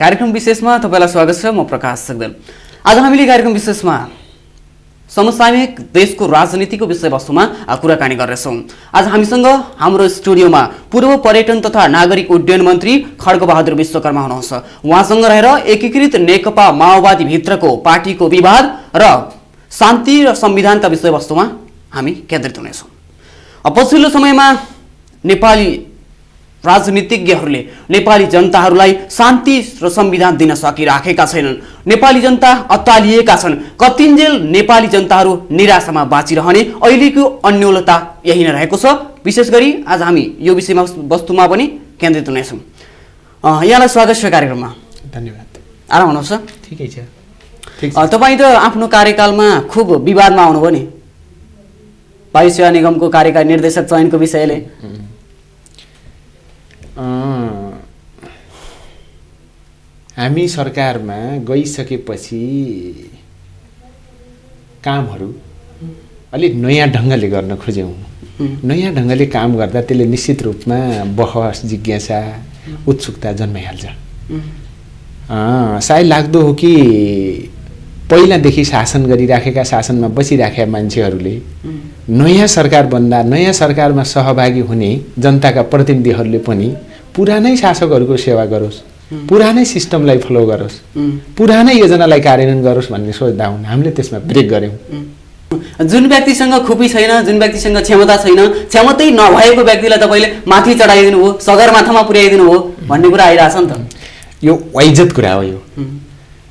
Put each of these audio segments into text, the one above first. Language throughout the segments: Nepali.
कार्यक्रम विशेषमा तपाईलाई स्वागत छ। म प्रकाश सक्देल। आज हामीले कार्यक्रम विशेषमा समसामयिक देशको राजनीतिको विषयवस्तुमा कुराकानी गर्नेछौँ। आज हामीसँग हाम्रो स्टुडियोमा पूर्व पर्यटन तथा नागरिक उड्डयन मन्त्री खड्गबहादुर विश्वकर्मा हुनुहुन्छ। उहाँसँग रहेर एकीकृत नेकपा माओवादी भित्रको पार्टीको विवाद र शान्ति र संविधानका विषयवस्तुमा हामी केन्द्रित हुनेछौँ। पछिल्लो समयमा नेपाली राजनीतिज्ञहरूले नेपाली जनताहरूलाई शान्ति र संविधान दिन सकिराखेका छैनन्। नेपाली जनता अत्तालिएका छन्। कतिन्जेल नेपाली जनताहरू निराशामा बाँचिरहने अहिलेको अन्योलता यही नै रहेको छ। विशेष गरी आज हामी यो विषयमा वस्तुमा पनि केन्द्रित हुनेछौँ। यहाँलाई स्वागत छ कार्यक्रममा। धन्यवाद। आराम हुनुहुन्छ? ठिकै छ। तपाईँ त आफ्नो कार्यकालमा खुब विवादमा आउनुभयो नि, वायु सेवा निगमको कार्यकारी निर्देशक चयनको विषयले। हामी सरकारमा गइसकेपछि कामहरू अलिक नयाँ ढङ्गले गर्न खोज्यौँ। नयाँ ढङ्गले काम गर्दा त्यसले निश्चित रूपमा बहस, जिज्ञासा, उत्सुकता जन्माइहाल्छ। सायद लाग्दो हो कि पहिलादेखि शासन गरिराखेका, शासनमा बसिराखेका मान्छेहरूले नयाँ सरकार बन्दा, नयाँ सरकारमा सहभागी हुने जनताका प्रतिनिधिहरूले पनि पुरानै शासकहरूको सेवा गरोस्, पुरानै सिस्टमलाई फलो गरोस्, पुरानै योजनालाई कार्यान्वयन गरोस् भन्ने सोच्दा हुन्। हामीले त्यसमा ब्रेक गऱ्यौँ। जुन व्यक्तिसँग खुपी छैन, जुन व्यक्तिसँग क्षमता छैन, क्षमतै नभएको व्यक्तिलाई तपाईँले माथि चढाइदिनु हो, सगरमाथामा पुर्याइदिनु हो भन्ने कुरा आइरहेछ नि त। यो वाइजत कुरा हो यो।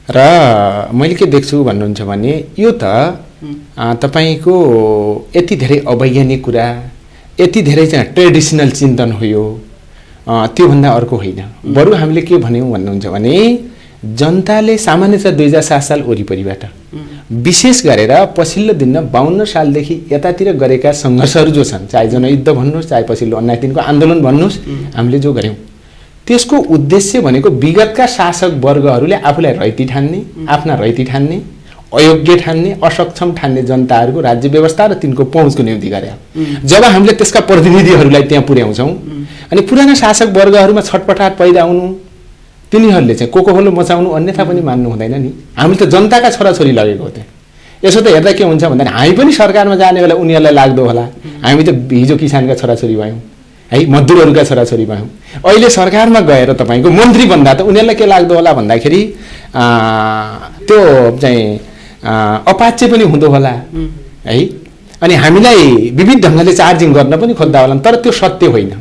र मैले के देख्छु भन्नुहुन्छ भने यो त तपाईँको यति धेरै अवैज्ञानिक कुरा, यति धेरै चाहिँ ट्रेडिसनल चिन्तन हो यो, त्योभन्दा अर्को होइन। बरु हामीले के भन्यौँ भन्नुहुन्छ भने जनताले सामान्यतः 2007 साल वरिपरिबाट विशेष गरेर पछिल्लो दिनमा 52 सालदेखि यतातिर गरेका सङ्घर्षहरू जो छन्, चाहे जनयुद्ध भन्नुहोस्, चाहे पछिल्लो 79 दिनको आन्दोलन भन्नुहोस्, हामीले जो गऱ्यौँ त्यसको उद्देश्य भनेको विगतका शासक वर्गहरूले आफूलाई रैती ठान्ने, आफ्ना रैती ठान्ने, अयोग्य ठान्ने, असक्षम ठान्ने जनताहरूको राज्य व्यवस्था र तिनको पहुँचको निम्ति गरे। जब हामीले त्यसका प्रतिनिधिहरूलाई त्यहाँ पुर्याउँछौँ अनि पुराना शासक वर्गहरूमा छटपटाट पैदा हुनु, तिनीहरूले चाहिँ कोकोहोलो मचाउनु अन्यथा पनि मान्नु हुँदैन नि। हामी त जनताका छोराछोरी लगेको हो। यसो त हेर्दा के हुन्छ भन्दा हामी पनि सरकारमा जाने बेला उनीहरूलाई लाग्दो होला हामी त हिजो किसानका छोराछोरी भयौँ है, मजदुरहरूका छोराछोरी भयौँ। अहिले सरकारमा गएर तपाईँको मन्त्री बन्दा त उनीहरूलाई के लाग्दो होला भन्दाखेरि त्यो चाहिँ अपाच्य पनि हुँदो होला है। अनि हामीलाई विविध ढङ्गले चार्जिङ गर्न पनि खोज्दा होला, तर त्यो सत्य होइन।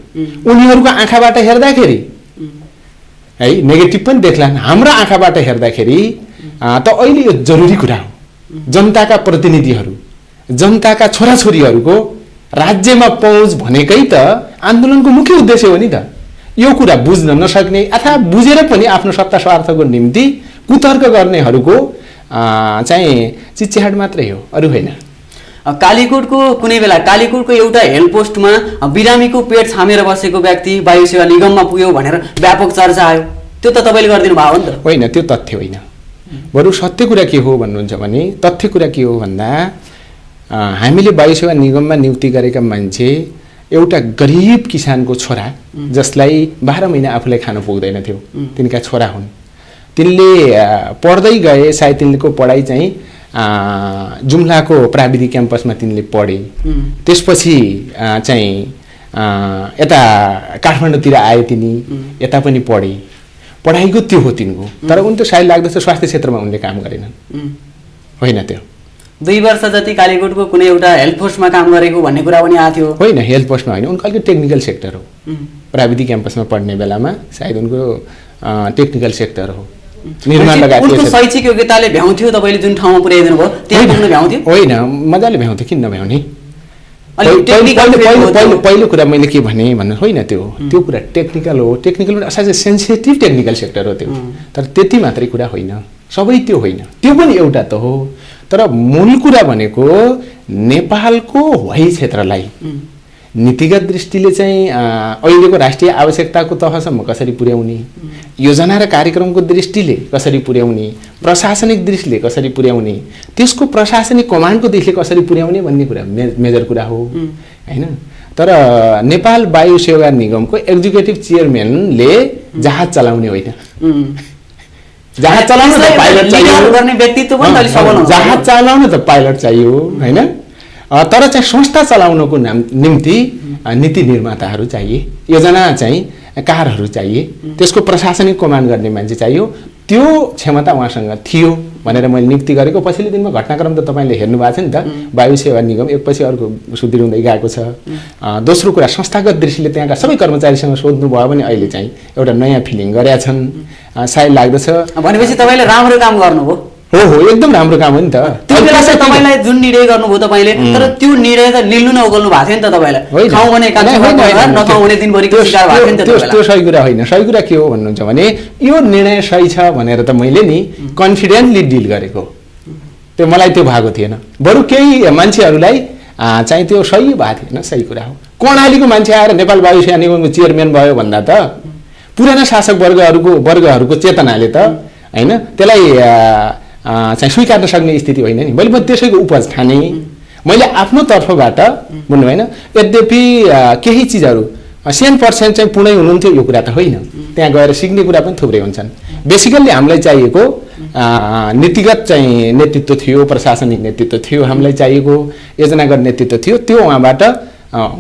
उनीहरूको आँखाबाट हेर्दाखेरि है नेगेटिभ पनि देख्लान्, हाम्रो आँखाबाट हेर्दाखेरि त अहिले यो जरुरी कुरा हो। जनताका प्रतिनिधिहरू, जनताका छोराछोरीहरूको राज्यमा पहुँच भनेकै त आन्दोलनको मुख्य उद्देश्य हो नि त। यो कुरा बुझ्न नसक्ने अथवा बुझेर पनि आफ्नो सत्ता स्वार्थको निम्ति कुतर्क गर्नेहरूको चाहिँ चिच्याहाट मात्रै हो, अरू होइन। कालीकोटको कुनै बेला कालीकोटको एउटा हेल्प पोस्टमा बिरामीको पेट छामेर बसेको व्यक्ति वायु सेवा निगममा पुग्यो भनेर व्यापक चर्चा आयो। त्यो त तपाईँले गरिदिनु भयो नि त? होइन, त्यो तथ्य होइन। बरु सत्य कुरा के हो भन्नुहुन्छ भने तथ्य कुरा के हो भन्दा हामीले वायु सेवा निगममा नियुक्ति गरेका मान्छे एउटा गरिब किसानको छोरा जसलाई 12 महिना आफूलाई खानु पुग्दैन थियो, तिनका छोरा हुन्। तिनले पढ्दै गए, सायद तिनको पढाइ चाहिँ जुम्लाको प्राविधिक क्याम्पसमा तिनले पढे। त्यसपछि चाहिँ यता काठमाडौँतिर आए, तिनी यता पनि पढे। पढाइको त्यो हो तिनको, तर उनी त सायद लाग्दछ स्वास्थ्य क्षेत्रमा उनले काम गरेनन्, होइन? त्यो 2 वर्ष जति कालीकोटको कुनै एउटा हेल्थ पोस्टमा काम गरेको भन्ने कुरा पनि आएको थियो। होइन, हेल्थ पोस्टमा होइन, उनको अलिकति टेक्निकल सेक्टर हो। प्राविधिक क्याम्पसमा पढ्ने बेलामा सायद उनको टेक्निकल सेक्टर हो, निर्माण लगायत। उनको शैक्षिक योग्यताले भ्याउँथ्यो तपाईँले जुन ठाउँमा पुर्याइदिनु भयो त्यहाँ पुग्न भ्याउँथ्यो? होइन, मजाले भ्याउँथ्यो, किन नभ्याउने। पहिलो कुरा मैले के भने भन्नु होइन, त्यो कुरा टेक्निकल हो। टेक्निकल असाध्यै सेन्सिटिभ टेक्निकल सेक्टर हो त्यो, तर त्यति मात्रै कुरा होइन, सबै त्यो होइन। त्यो पनि एउटा त हो, तर मूल कुरा भनेको नेपालको वायु क्षेत्रलाई नीतिगत दृष्टिले चाहिँ अहिलेको राष्ट्रिय आवश्यकताको तहसम्म कसरी पुर्याउने, योजना र कार्यक्रमको दृष्टिले कसरी पुर्याउने, प्रशासनिक दृष्टिले कसरी पुर्याउने, त्यसको प्रशासनिक कमान्डको दृष्टिले कसरी पुर्याउने भन्ने कुरा मेजर कुरा हो, हैन? तर नेपाल वायु सेवा निगमको एक्जिक्युटिभ चेयरम्यानले जहाज चलाउने होइन, जहाज चलाउन त पाइलट चाहियो लिडर गर्ने व्यक्तित्व पनि त अलिक सबल हुनु जहाज चलाउन त पाइलट चाहियो हैन तर चाहिँ संस्था चलाउनको निम्ति नीति निर्माताहरू चाहिए योजना चाहिँ कारहरू चाहिए त्यसको प्रशासनिक कमान्ड गर्ने मान्छे चाहियो त्यो क्षमता उहाँसँग थियो भनेर मैले नियुक्ति गरेको पछिल्लो दिनमा घटनाक्रम त तपाईँले हेर्नु भएको छ नि त वायु सेवा निगम एकपछि अर्को सुध्रिँदै गएको छ दोस्रो कुरा संस्थागत दृष्टिले त्यहाँका सबै कर्मचारीसँग सोध्नु भयो भने अहिले चाहिँ एउटा नयाँ फिलिङ गरेका छन् सायद लाग्दछ भनेपछि तपाईँले राम्रो काम गर्नुभयो हो एकदम राम्रो काम हो नि त त्यो बेला चाहिँ तपाईँलाई जुन निर्णय गर्नुभयो तपाईँले तर त्यो निर्णय त लिनु नउगल्नु भएको थियो नि त तपाईँलाई खाउँ भने नखाउँ भने दिनभरिको शिकार भएको थियो नि त त्यो सही कुरा होइन सही कुरा के हो भन्नुहुन्छ भने यो निर्णय सही छ भनेर त मैले नि कन्फिडेन्टली डिल गरेको त्यो मलाई त्यो भएको थिएन बरु केही मान्छेहरूलाई चाहिँ त्यो सही भएको थिएन सही कुरा हो कर्णालीको मान्छे आएर नेपाल वायु सेना निगमको चेयरम्यान भयो भन्दा त पुराना शासक वर्गहरूको चेतनाले त हैन त्यसलाई चाहिँ स्वीकार्न सक्ने स्थिति होइन नि मैले त्यसैको उपज ठाने मैले आफ्नो तर्फबाट भन्नु होइन यद्यपि केही चिजहरू 100% चाहिँ पुरै हुनुहुन्थ्यो यो कुरा त होइन त्यहाँ गएर सिक्ने कुरा पनि थुप्रै हुन्छन् बेसिकल्ली हामीलाई चाहिएको नीतिगत चाहिँ नेतृत्व थियो प्रशासनिक नेतृत्व थियो हामीलाई चाहिएको योजनागत नेतृत्व थियो त्यो उहाँबाट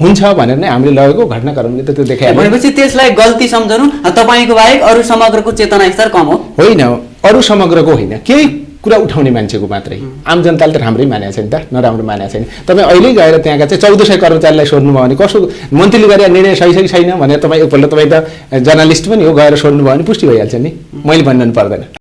हुन्छ भनेर नै हामीले लगेको घटनाक्रमले त त्यो देखायो भनेपछि त्यसलाई गल्ती सम्झनु तपाईको बाहेक अरू समग्रको चेतना स्तर कम हो होइन अरू समग्रको होइन केही कुरा उठाउने मान्छेको मात्रै आम जनताले त राम्रै मानेको छैन त नराम्रो मानेको छैन तपाईँ अहिले गएर त्यहाँका चाहिँ 1400 कर्मचारीलाई सोध्नुभयो भने कसो मन्त्रीले गरेर निर्णय सही छैन भने तपाईँ एकपल्ट तपाईँ त जर्नलिस्ट पनि हो गएर सोध्नुभयो भने पुष्टि भइहाल्छ नि मैले भन्नु पर्दैन